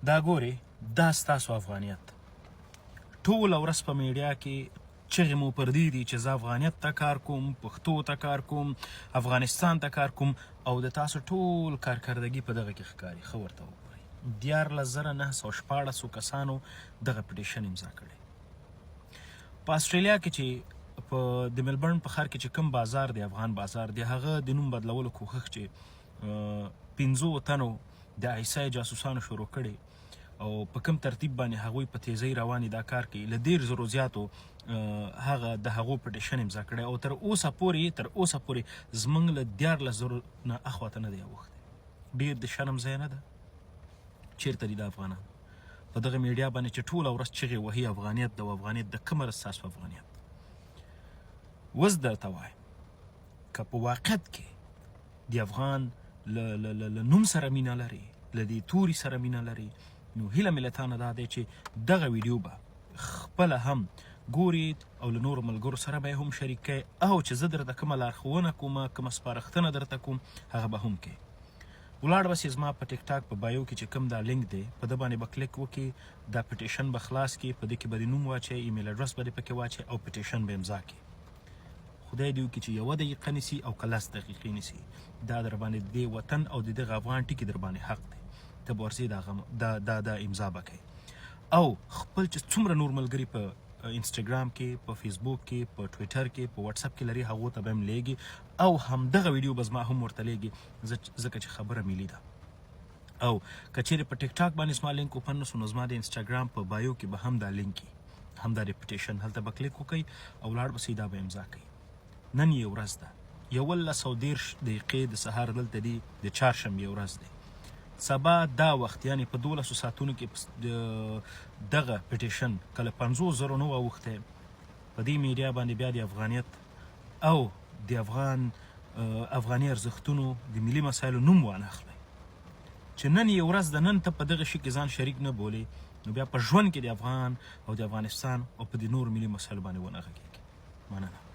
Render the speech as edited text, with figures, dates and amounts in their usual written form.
دا ګورې، دا ستاسو افغانیت. ټوله ورځ په میډیا کې چغې مو پر دې دي چې زه افغانیت ته کار کوم، پښتو ته کار کوم، افغانستان ته کار کوم، او د تاسو ټول کارکردګي په دغه کې ښکاري. ښه ورته وګورئ، 13,916 کسانو دغه petition امضا کړی. په استرالیا کې چې په د ملبورن په ښار کې چې کوم بازار دی، افغان بازار دی، هغه د نوم بدلولو کوښښ چې پنځو تنو د آی اس آی جاسوسانو شروع کړي او په کوم ترتیب باندې هغوی په تیزۍ رواني دا کار کوي، له 30,000 زیاتو هغه د هغو petition امضا کړی او تر اوسه پورې زمونږ له 13,000 نه اخواته نه دی اوښتی. ډیر د شرم ځای نه ده؟ چیرته دي د افغانان په دغه میډیا باندې چې ټوله ورځ چغې وهي افغانیت د افغانیت د کومه ستاسو افغانیت؟ وز درته وایم، که په واقعیت کې د افغان له نوم سره مینه لري، له دې توري سره مینه لري، نو هیله مې له تا نه دا دی چې دغه ویډیو به خپله هم ګوري او له نورو ملګرو سره به یې هم شریک کړئ، او چې زه درته کومه لارښوونه کوم، کومه سپارښتنه درته کوم، هغه به هم کوې. ولاړ به سې، زما په ټیک ټاک په bio کې چې کوم دا لینک دی، په ده باندې به کلیک وکړي، دا petition به خلاص کړي، په دې کې به دې نوم واچوي، email address به دې پکې واچوي او petition به امضا کړي. خدای دې وکړي چې یوه دقیقه نیسي او که 10 دقیقې نیسي، دا در باندې د دې وطن او د دغه افغان ټکي در باندې حق دی. ته به ورځې دا غم دا دا دا امضا به کوي او خپل چې څومره نور ملګري په انستګرام کې، په فیسبوک کې، په ټویټر کې، په واتس اپ کې لري، هغو ته به هم لیږي او همدغه ویډیو به زما هم ورته لیږي، ځکه چې خبره ملي ده. او که چیرې په ټیک ټاک باندې زما لینک open نسو، نو زما د انستګرام په bio کې به هم دا لینک وي، هم دا petition، هلته به کلیک وکړئ او لاړ به سئ، دا به امضا کوئ. نن یې ورځ ده، 11:30 د سهار دلته دي، د چهارشنبې ورځ دی. سبا دا وخت، یعنی په 12 ساعتونو کې دغه petition کله 50,000 نه واوښتی، په دې میډیا باندې بیا د افغانیت او د افغاني ارزښتونو د ملي مسایلو نوم وانه اخلئ. چې نن یې ورځ ده، نن ته په دغه شي کې ځان شریک نه بولې، نو بیا په ژوند کې د افغان او د افغانستان او په دې نورو ملي مسایلو باندې ونه غږېږي. مننه.